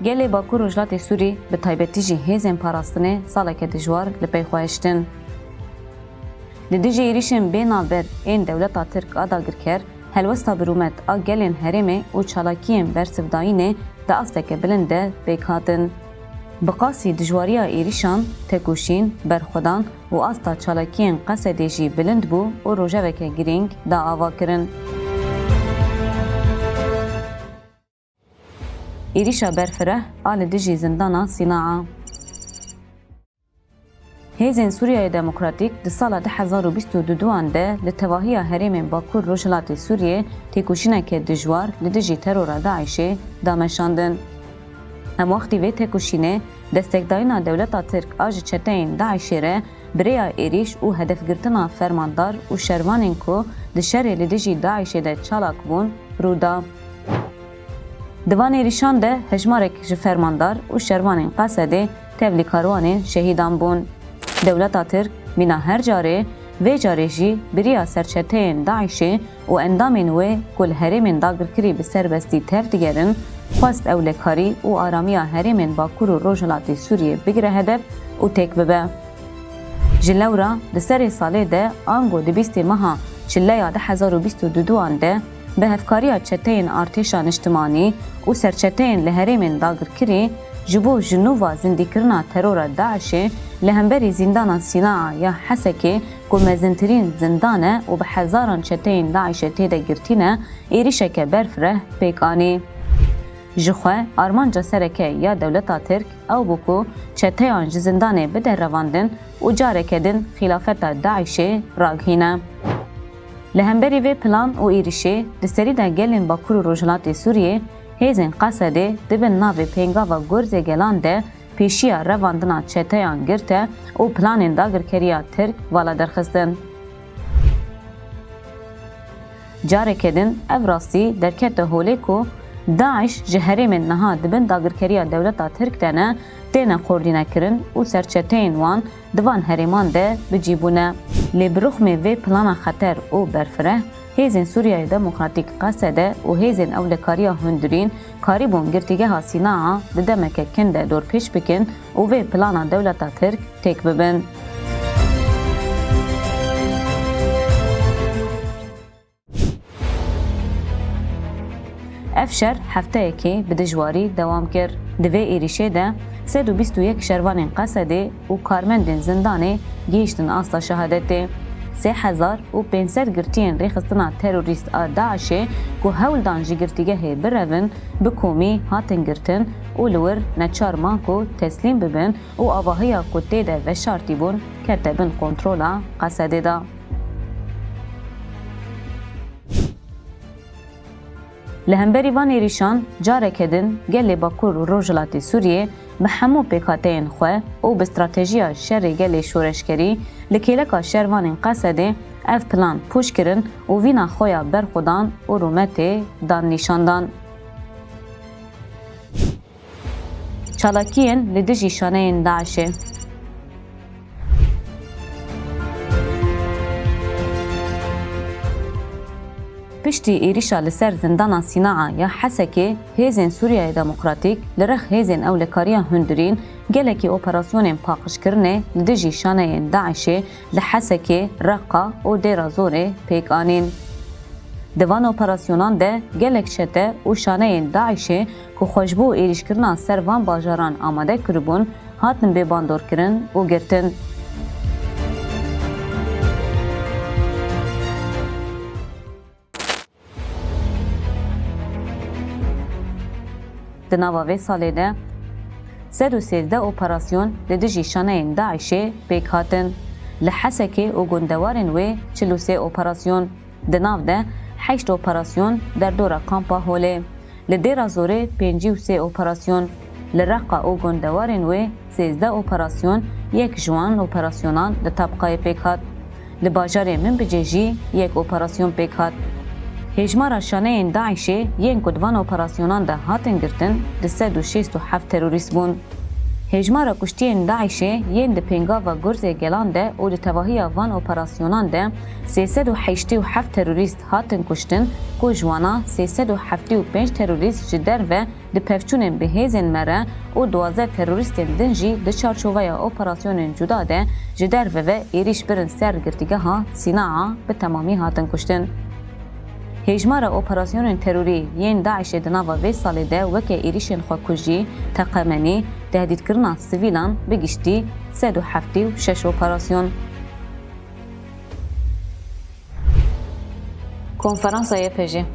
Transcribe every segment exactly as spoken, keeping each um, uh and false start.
Gelê Bakur Rojhilatê Sûrî, bi taybetî jî hêzên parastinê saleke dijwar li pey xwe hiştin. Li dijî êrîşên bê navber ên dewleta Tirk a dagirker, helwesta bi rûmet a gelên herêmê û çalakiyên bersivdayînê di asteke bilind de pêk hatin. Bi qasî dijwariya êrîşan, tekoşîn, berxwedan û asta çalakiyên Qesedê jî bilind bû û rojeveke girîng da avakirin. Êrîşa berfireh a li dijî zindana Sînaa. Hêzên Sûriyeyê Demokratîk di sala du hezar û bîst û duduan de li tevahiya herêmên Bakur Rojhilatê Sûriyê têkoşîneke dijwar li dijî terora DAIŞê dameşandin. Hemwextî vê têkoşînê destekdayîna dewleta Tirk a ji çeteyên DAIŞê re bi rêya êrîş û hedefgirtina fermandar û şervanên ku di şerê li dijî DAIŞê de çalak bûn, rû da. Di van êrîşan de hejmarek ji fermandar û şervanên Qesedê tevlî karwanên şehîdan bûn. Dewleta Tirk mîna her carê, vê carê jî bi riya serçeteyên DAIŞê û endamên wê ku li herêmên dagirkirî bi serbestî tev digerin, xwest ewlekarî û aramiya herêmên Bakur û Rojhilatê Sûriyê bigire hedef û têk bibe. Ji lewra di serê salê de ango di bîstê meha Çileya du hezar û bîst û duduan de bi hevkariya çeteyên artêşa niştimanî û serçeteyên li herêmên dagirkirî ji bo ji nû ve zindîkirina terora DAIŞê li hemberî zîndana Sînaa ya Hesekê ku mezintirîn zindan e û bi hezaran çeteyên DAIŞê tê de girtî ne, êrîşeke berfireh pêk anî. Ji xwe armanca sereke ya dewleta Tirk ew bû ku çeteyan ji zindanê bide revandin û careke din xîlafeta DAIŞê ragihîne. Li hemberî vê plan û êrîşê di serî de gelên Bakur û Rojhilatê Sûriyê hêzên Qesedê di bin navê Pêngava Gurzê Gelan de pêşiya revandina çeteyan girte û planên dagirkeriya Tirk vala derxistin. Careke din ev rastî derkete holê ku DAIŞ ji herêmên niha di bin dagirkeriya dewleta Tirk de ne, têne koordînekirin û serçeteyên wan di van herêman de bi cî bûne. Lê bi rixmê vê plana xeter û berfireh, hêzên Sûriyeyê Demokratîk, Qesede û hêzên ewlekariya hundirîn karîbûn girtîgeha Sînaa di demeke kin de dorpêç bikin û vê plana dewleta Tirk têk bibin. Ev şer hefteyekê bi dijwarî dewam kir. Di vê êrîşê de sed û bîst û yek şervanên Qesedê û karmendên zindanê gihîştin asta şehadetê. Sê hezar û pênc sed girtiyên rêxistina terorîst a DAIŞê ku hewl dan ji girtîgehê birevin, bi komî hatin girtin û li wir neçar man ku teslîm bibin û avahiya ku tê de veşartî bûn kete bin kontrola Qesedê de. Li hemberî van êrîşan careke din gelê Bakur û Rojhilatê Sûriyê bi hemû pêkhateyên xwe û bi stratejiya şerê gelê şoreşgerî li kêleka şervanên Qesedê ev plan pûç kirin û vîna xwe ya berxwedan û rûmetê dan nîşandan. Çalakiyên li dijî şaneyên DAIŞê. Piştî êrîşa li ser zindana Sînaa ya Hesekê, hêzên Sûriyeyê Demokratîk li rex hêzên ewlekariya hundirîn gelekî operasyonên paqijkirinê li dijî şaneyên DAIŞê li Hesekê, Reqa û Dêra Zorê pêk anîn. Di van operasyonan de gelek çete û şaneyên DAIŞê ku xwe ji bo êrîşkirina ser van bajaran amade kiribûn, hatin bêbandorkirin û girtin. Di nava vê salê de sed û sêzdeh operasyon li dijî şaneyên DAIŞê pêk hatin. Li Hesekê û gundewarên wê çil û sê operasyon. Di nav de heşt operasyon derdora Kampa Holê, li Dêra Zorê pêncî û sê operasyon, li Reqa û gundewarên wê sêzdeh operasyon, yek ji wan operasyonan li Tabqayê pêk hat. Li bajarê Minbicê jî yek operasyon pêk hat. Hêjmara şaneyên DAIŞê yên ku di van operasyonan de hatin girtin, du sed û şêst û heft terorîst bûn. Hêjmara kuştiyên DAIŞê yên di pêngava Gurzê Gelan de û di tevahiya van operasyonan de sê sed û heştê û heft terorîst hatin kuştin, ku ji wana sê sed û heftê û pênc terorîst ji derve di pevçûnên bi hêzên me re û duwazdeh terorîstên din jî di çarçoveya operasyonên cuda de ji derve ve êrîş birin ser girtîgeha Sînaa bi temamî hatin kuştin. Hêjmara operasyonên terorî yên DAIŞê di nava vê salê de weke êrîşên xwekujî, teqemenî, tehdîdkirina sivîlan bi giştî sed û heftê û şeş operasyon. Konferansa Y P J.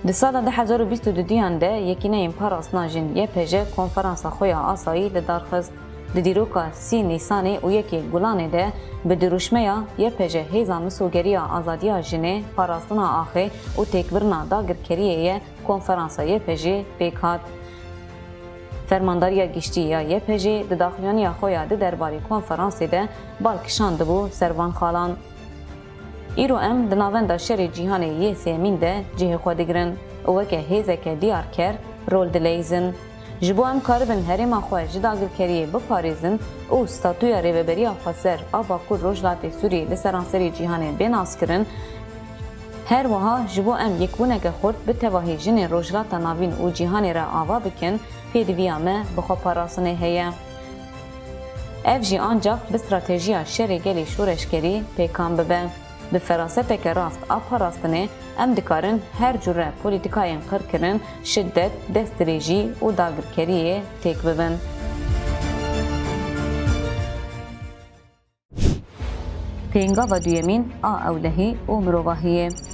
Di sala du hezar û bîst û duduyan de Yekîneyên Parastina Jin, Y P J, konferansa xwe ya asayî li dar xist. Di dîroka sî Nîsanê û yekê Gulanê de bi dirûşmeya Y P J Hêza Misogeriya Azadiya Jinê, Parastina Axê û Têkbirina Dagirkeriyê ye konferansa Y P J pêk hat. Fermandariya Giştî ya Y P J di daxuyaniya xwe ya di derbarê konferansê de bal kişandibû ser van xalan. Îro em di navenda şerê cîhanê yê sêyemîn de cihê xwe digirin û weke hêzeke diyarker rol dileyîzin. Ji bo em karibin herêma xwe ji dagirkeriyê biparêzin û statûya Rêveberiya Xweser a Bakur Rojhilatê Sûriyê li seranserê cîhanê bê naskirin, her wiha ji bo em yekbûneke xurt bi tevahî jinên Rojhilata Navîn û cîhanê re ava bikin, pêdiviya me bi xweparastinê heye. Ev jî ancax bi stratejiya şerê gelê şoreşgerî pêkan bibe. Bi feraseteke rast a parastinê, em dikarin her cure polîtikayên qirkirin, şidet, destdirêjî û dagirkeriyê têk bibin. Pêngava duyemîn a ewlehî û mirovahiyê.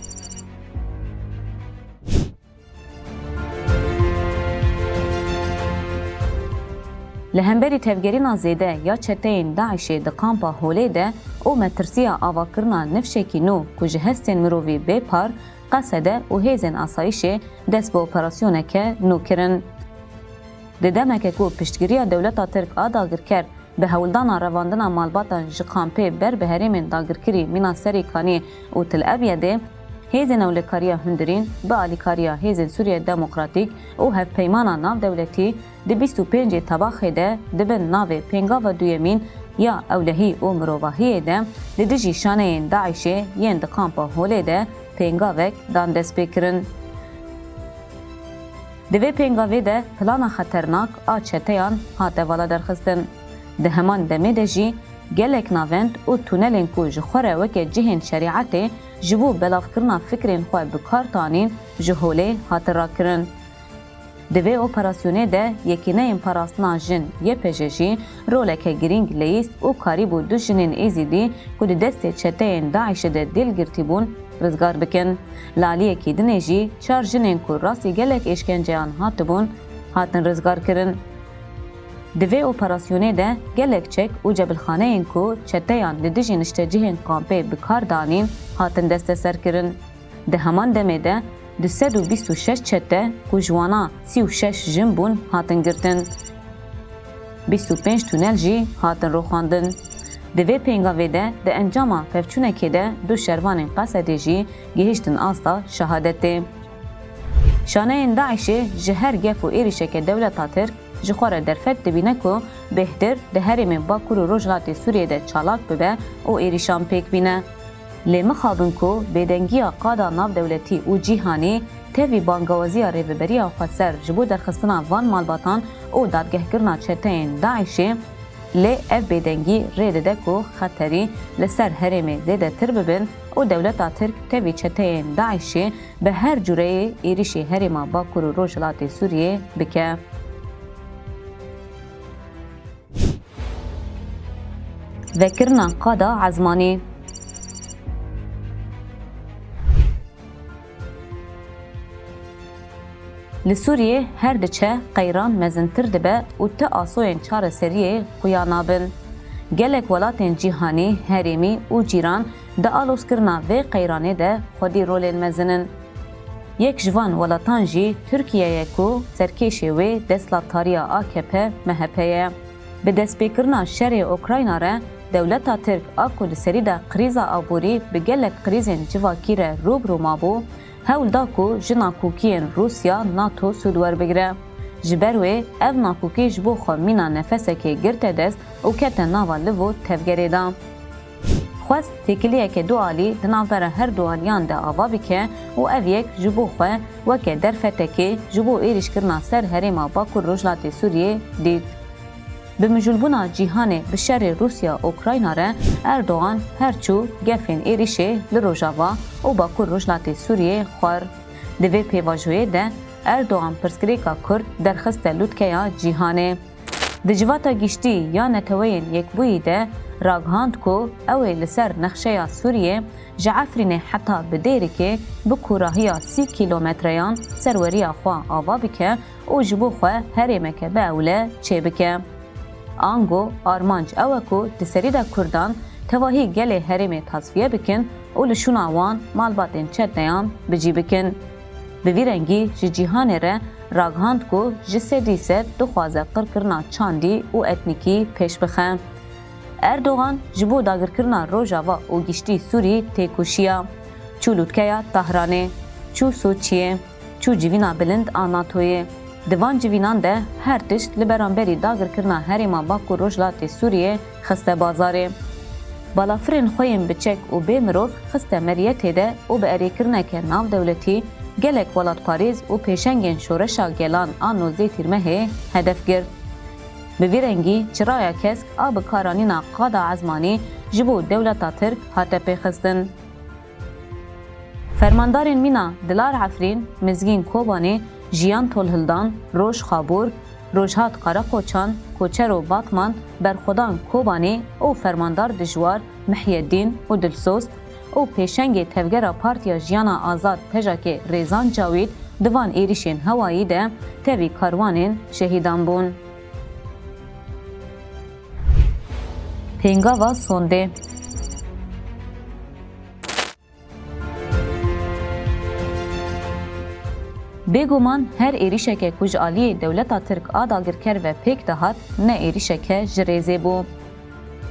Li hemberî tevgerîna zêde ya çeteyên DAIŞê di kampa Holê de û metirsiya avakirina nifşekî nû ku ji hestên mirovî bê par, Qesede û hêzên asayîşê dest bi operasyoneke nû kirin. Di demeke ku piştgiriya dewleta Tirk a dagirker bi hewldana revandina malbatan ji kampê ber bi herêmên dagirkirî mîna Serê Kaniyê û Til Ebyedê, hêzên ewlekariya hundirîn bi alîkariya Hêzên Sûriye Demokratîk û hevpeymana navdewletî di bîst û pêncê Tebaxê de di bin navê Pêngava Duyemîn ya Ewlehî û Mirovahiyê de li dijî şaneyên DAIŞê yên di kampa Holê de pêngavek dan destpêkirin. Di vê pêngavê de plana xeternak a çeteyan hate vala derxistin. Di heman demê de jî gelek navend û tunelên ku ji xwe re weke cihên şerîetê ji bo belavkirina fikrên xwe bi kar tanîn, ji holê hatin rakirin. Di vê operasyonê de Yekîneyên Parastina Jin, Y P J, jî roleke girîng leyîst û karîbû du jinên Êzîdî ku di destê çeteyên DAIŞê de dîl girtîbûn, rizgar bikin. Li aliyekî dinê jî çar jinên ku rastî gelek êşkenceyan hatibûn, hatin rizgarkirin. Di vê operasyonê de gelek çek û cebilxaneyên ku çeteyan li dijî niştecihên kampê bi kar danîn, hatin desteserkirin. Di heman demê de du sed û bîst û şeş çete ku ji wana sî û şeş jin bûn, hatin girtin. Bîst û pênc tunel jî hatin roxandin. Di vê pêngavê de di encama pevçûnekê de du şervanên Qesedê jî gihiştin asta şehadetê. Şaneyên DAIŞê ji her gef û êrîşeke dewleta Tirk ji xwe re derfet dibîne ku bêhtir di herêmên Bakur û Rojhilatê Sûriyê de çalak bibe û êrîşan pêk bîne. Lê mixabin ku bêdengiya qada navdewletî û cîhanî tevî bangawaziya Rêveberiya Xweser ji bo derxistina van malbatan û dadgehkirina çeteyên DAIŞê, lê ev bêdengî rê dide ku xeterî li ser herêmê zêdetir bibin û dewleta Tirk tevî çeteyên DAIŞê bi her cureyê êrîşî herêma Bakur û Rojhilatê Sûriyê bike. Vekirina qada ezmanî. Li Sûriyê her diçe qeyran mezintir dibe û ti asoyên çareseriyê xuya nabin. Gelek welatên cîhanî, herêmî û cîran di alozkirina vê qeyranê de xwedî rolên mezin in. Yek ji van welatan jî Tirkiye ye ku serkêşê wê desthilatdariya A K P M H P ye. Bi destpêkirina şerê Ukrayna re Dewleta Tirk a ku li serî de krîza aborî bi gelek krîzên civakî re rû bi rû mabû, hewl da ku ji nakokiyên Rûsya, NATO, sûd werbigire. Ji ber wê ev nakokî ji bo xwe mîna nefesekê girte dest û kete nava liv û tevgerê de. Xwest têkiliyeke dualî di navbera her du aliyan de ava bike û ev yek ji bo xwe weke derfetekê ji bo êrîşkirina ser herêma Bakur Rojhilatê Sûriyê dît. Bi mijûlbûna cîhanê bi şerê Rûsya-Ukrayna re Erdogan her çû gefên êrîşê li Rojava û Bakur Rojhilatê Sûriyê xwar. Di vê pêvajoyê de Erdogan pirsgirêka Kurd derxiste lûtkeya cîhanê. Di Civata Giştî ya Neteweyên Yekbûyî de ragihand ku ew ê li ser nexşeya Sûriyê ji Efrînê heta bi Dêrikê bi kûrahiya sî kîlometreyan serweriya xwe ava bike û ji bo xwe herêmeke bi ewle çêbike. Ango armanc ew e ku di serî de Kurdan tevahî gelê herêmê tasfiye bikin û li şûna wan malbatên çeteyan bi cî bikin. Bi vî rengî ji cîhanê re ragihand ku ji sedî sed dixwaze qirkirina çandî û etnîkî pêş bixe. Erdogan ji bo dagirkirina Rojava û giştî Sûrî têkoşiya. Çû lûtkeya Tahranê, çû Soçiyê, çû civîna bilind a NATOyê. Di van civînan de her tişt li beramberî dagirkirina herêma Bakur Rojhilatê Sûriyê xiste bazarê. Balafirên xwe yên bi çek û bê mirov xiste meriyetê de û bi erêkirineke navdewletî gelek welatparêz û pêşengên Şoreşa Gelan a nozdeh Tîrmehê hedef girt. Bi vî rengî çiraya kesk a bikaranîna qada ezmanî ji bo dewleta Tirk hate pêxistin. Fermandarên mîna Dilar Efrîn, Mizgîn Kobanî, Jiyan Tolhildan, Roj Xabûr, Rojhat Qereqoçan, Koçero Batman, Berxwedan Kobanî û Fermandar Dijwar, Mihyedîn û Dilsoz û pêşengê Tevgera Partiya Jiyana Azad Pejakê Rêzan Cawîd di van êrîşên hewayî de tevî karwanên şehîdan bûn. Pêngava sondê. Bêguman her êrîşeke ku ji aliyê dewleta Tirk a dagirker ve pêk dihat, ne êrîşeke ji rêzê bû.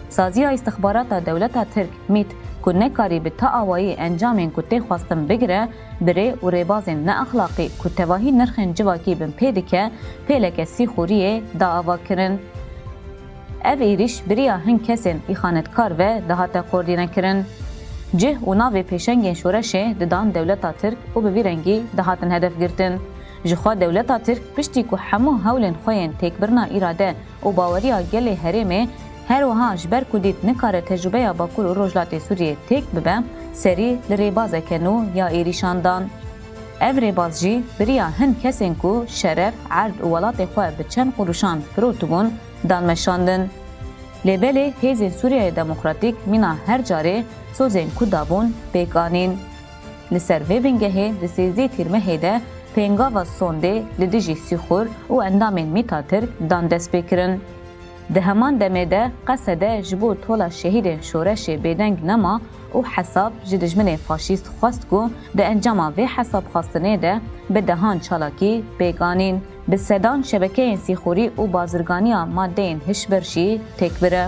Saziya Îstixbarata Dewleta Tirk, MÎT, ku nekarî bi ta awayî encamên ku tê xwestin bigire, bi rê û rêbazên neexlaqî ku tevahî nirxên civakî binpê dike, pêleke sîxuriyê da avakirin. Ev êrîş bi riya hin kesên îxanetkar ve dihate koordînekirin. Cih û navê pêşengên şoreşê didan dewleta Tirk û bi vî rengî dihatin hedef girtin. Ji xwe dewleta Tirk piştî ku hemû hewlên xwe yên têkbirina îrade û baweriya gelê herêmê, her wiha ji ber ku dît nikare tecrûbeya Bakur û Rojhilatê Sûriyê têk bibe, serî li rêbazeke nû ya êrîşan dan. Ev rêbaz jî bi riya hin kesên ku şeref, erd û welatê xwe bi çend quruşan firotibûn, dan meşandin. Lê belê hêzên Sûriyeyê Demokratîk mîna her carê sozên ku dabûn pêk anîn. Li ser vê bingehê di sêzdeh Tîrmehê de pêngava sondê li dijî sîxur û endamên MÎT'a Tirk dan destpêkirin. Di heman demê de Qesede ji bo tola şehîdên şoreşê bêdeng nema û hesab ji dijminê faşîst xwest ku di encama vê hesabxwestinê de bi dehan çalakî pêk anîn. Bi sedan şebekeyên sîxurî û bazirganiya madeyên hişbir jî têk bire.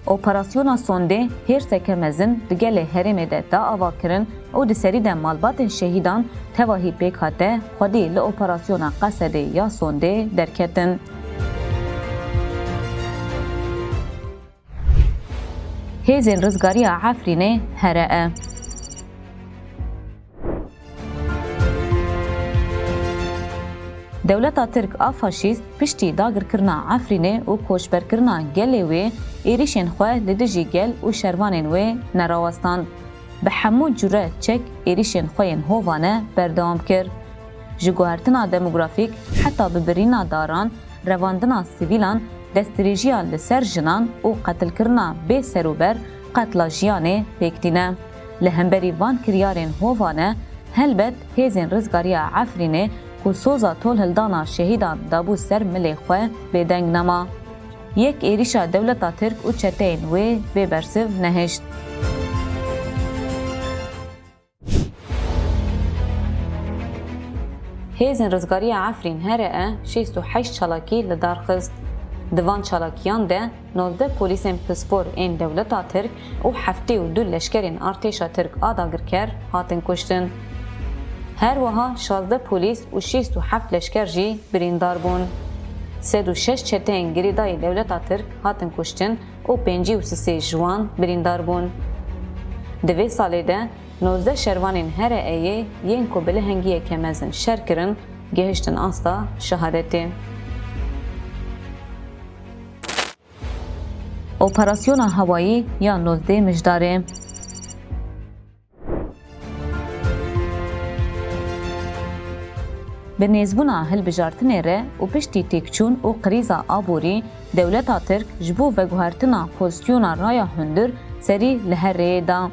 Operasyona sondê hêrseke mezin di gelê herêmê de da avakirin û di serî de malbatên şehîdan tevahî pêk hate, xwedî li operasyona Qesedê ya sondê derketin. Hêzên Rizgariya Efrînê here e. Dewleta Tirk a faşîst piştî dagirkirina Efrînê û koçberkirina gelê wê êrîşên xwe li dijî gel û şervanên wê nerawestan. Bi hemû cure çek êrîşên xwe yên hovane berdewam kir. Ji guhertina demografîk heta bibirîna daran, revandina sivîlan, destdirêjiya li ser jinan û qetilkirina bê serûber qetla jiyanê pêk tîne. Li hemberî van kiryarên hovane, helbet hêzên rizgariya Efrînê ku soza tolhildana şehîdan dabû ser milê xwe bêdeng nema. Yek êrîşa dewleta Tirk û çeteyên wê bê bersiv nehişt. Hêzên Rizgariya Efrîn, H R E, şêst û heşt çalakî li dar xist. Di van çalakiyan de nozdeh polîsên pispor ên dewleta Tirk û heftê û du leşkerên artêşa Tirk a dagirker hatin kuştin. Her wiha şazdeh polîs û şêst û heft leşker jî birîndar bûn. Sed û şeş çeteyên girêdayî dewleta Tirk hatin kuştin û pêncî û sisê ji wan birîndar bûn. Di vê salê de nozdeh şervanên H R E'yê yên ku bi lehengiyeke mezin şer kirin, gihiştin asta şehadetê. Operasyona hewayî ya nozdeh Mijdarê. Bi nêzbûna hilbijartinê re û piştî têkçûn û krîza aborî, dewleta Tirk ji bo veguhertina pozisyona raya hundir serî li her rêyê da.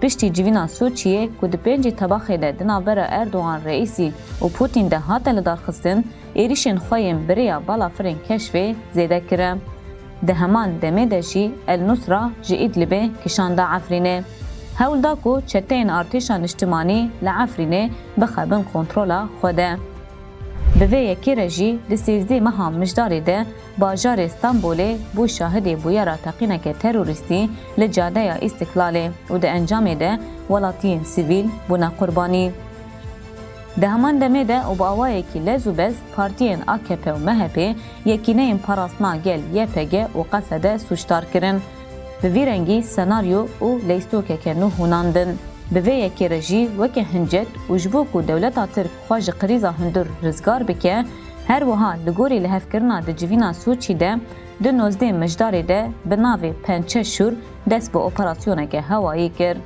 Piştî civîna Soçiyê ku di pêncî Tebaxê de di navbera Erdogan Reîsî û Pûtîn de hate lidarxistin, êrişên xwe yên bi rêya balafirên keşfê zêde kire. Di heman demê de jî El Nusra ji Îdlibê kişande Efrînê. Hewl da ku çeteyên artêşa niştimanî li Efrînê bixe bin kontrola xwe de. Bi vê yekê re jî di sêzdeh meha Mijdarê de bajarê Stenbolê bû şahidê bûyera teqîneke terorîstî li Cadeya Îstiklalê û di encamê de welatiyên sivîl bûne qurbanî. Di heman demê de û bi awayekî lez û bez partiyên A K P û M H P Yekîneyên Parastina Gel, Y P G, û Qesede sûcdar kirin. Bi vî rengî senaryo û leystokeke nû hûnandin. Bi vê yekê re jî weke hincet û ji bo ku dewleta Tirk xwe ji krîza hundir rizgar bike, her wiha li gorî lihevkirina di civîna Sûçî de di nozdeh Mijdarê de bi navê Pençe Şûr dest bi operasyoneke hewayî kir.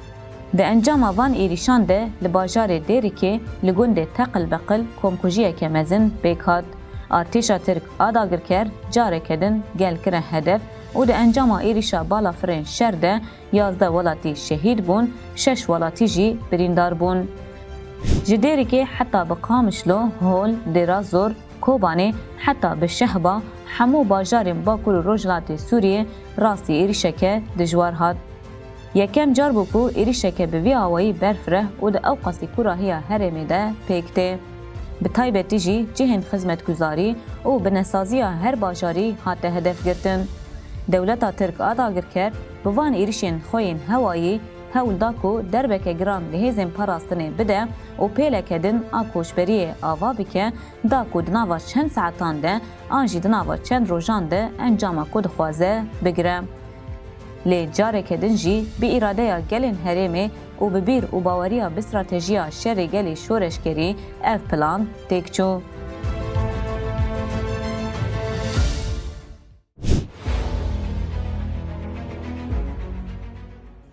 Di encama van êrîşan de li bajarê Dêrikê li gundê Teqil Beqil komkujiyeke mezin pêk hat. Artêşa Tirk a dagirker careke din gel kire hedef û di encama êrîşa balafirên şer de yazdeh welatî şehîd bûn, şeş welatî jî birîndar bûn. Ji Dêrikê heta bi Qamişlo, Hol, Dêra Zor, Kobanê heta bi Şehba hemû bajarên Bakur û Rojhilatê Sûriyê rastî êrîşeke dijwar hat. Yekem car bû ku êrîşeke bi vî awayî berfireh û di ewqasî kûrahiya herêmê de pêk tê. Bi taybetî jî cihên xizmetguzarî û binesaziya her bajarî hate hedefgirtin. Dewleta Tirk a dagirker bi van êrîşên xwe yên hewayî hewl da ku derbeke giran li hêzên parastinê bide û pêleke din a koçberiyê ava bike, da ku di nava çend saetan de an jî di nava çend rojan de encama ku dixwaze bigire. Lê careke din jî bi îradeya gelên herêmê û bi bîr û baweriya bi stratejiya şerê gelê şoreşgerî ev plan têk çû.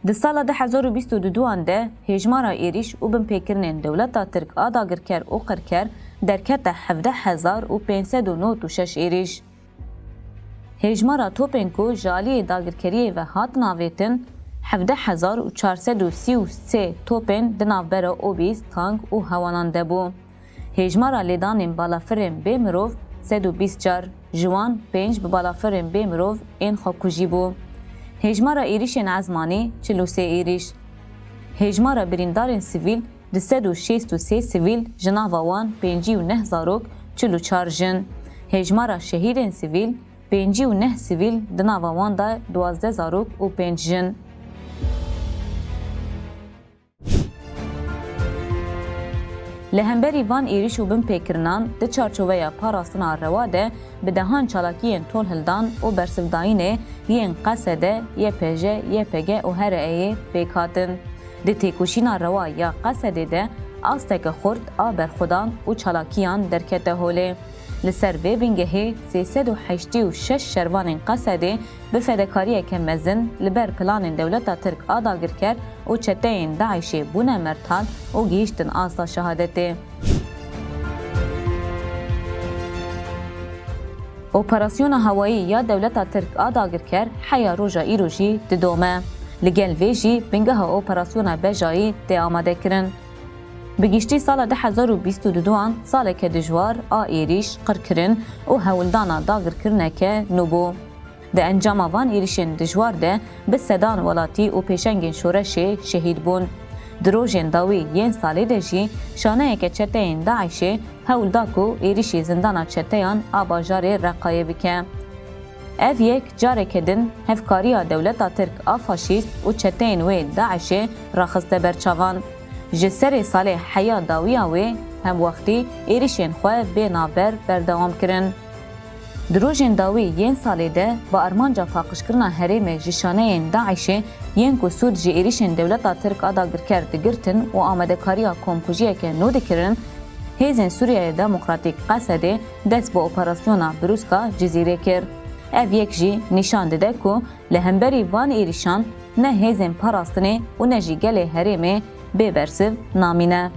Di sala du hezar û bîst û duan de hêjmara êrîş û binpêkirinên dewleta Tirk a dagirker û qirker derkete hevdeh hezar û pênc sed û nod û şeş êrîş. Hêjmara topên ku ji aliyê dagirkeriyê ve hatin avêtin, hevdeh hezar û çar sed û sî û sê topên di navbera obîs, tank û hewanan de bû. Hêjmara lêdanên balafirên bê mirov sed û bîst car, ji wan pênc bi balafirên bê mirov ên xwekujî bû. Hêjmara êrîşên ezmanî çil û sê êrîş. Hêjmara birîndarên sivîl du sed û şêst û sê sivîl, ji nava wan pêncî û neh zarok, çil û çar jin. Hêjmara şehîdên sivîl pêncî û neh sivîl, di nava wan de duwazdeh zarok û pênc jin. Li hemberî van êrîş û binpêkirinan di çarçoveya parastina rewa de bi dehan çalakiyên tolhildan û bersivdayînê yên Qesede, Y P J, Y P G û H R E'yê pêk hatin. Di têkoşîna rewa ya Qesedê de asteke xurt a berxwedan û çalakiyan derkete holê. Li ser vê bingehê sê sed û heştê û şeş şervanên Qesedê bi fedekariyeke mezin li ber planên dewleta Tirk a dagirker û çeteyên DAIŞê bûne mertal û gihîştin asta şehadetê. Operasyona hewayî ya dewleta Tirk a dagirker heya roja îro jî didome. Li gel vê jî bingeha operasyona bejayî tê amadekirin. Bi giştî sala du hezar û bîst û duan saleke dijwar a êrîş, qirkirin û hewldana dagirkirineke nû bû. Di encama van êrişên dijwar de bi sedan welatî û pêşengên şoreşê şehîd bûn. Di rojên dawî yên salê de jî şaneyeke çeteyên DAIŞê hewl da ku êrişî zindana çeteyan a bajarê Reqayê bike. Ev yek careke din hevkariya dewleta Tirk a faşîst û çeteyên wê DAIŞê raxiste ber çavan. Ji serê salê heya dawiya wê hemwextî êrişên xwe bê navber berdewam kirin. Di rojên dawî yên salê de bi armanca paqijkirina herêmê ji şaneyên DAIŞê yên ku sûd ji êrişên dewleta Tirk a dagirker digirtin û amadekariya komkujiyeke nû dikirin, hêzên Sûriyeyê Demokratîk, Qesedê, dest bi operasyona Brûska Cizîrê kir. Ev yek jî nîşan dide ku li hemberî van êrişan ne hêzên parastinê û ne jî gelê herêmê bê bersiv namîne.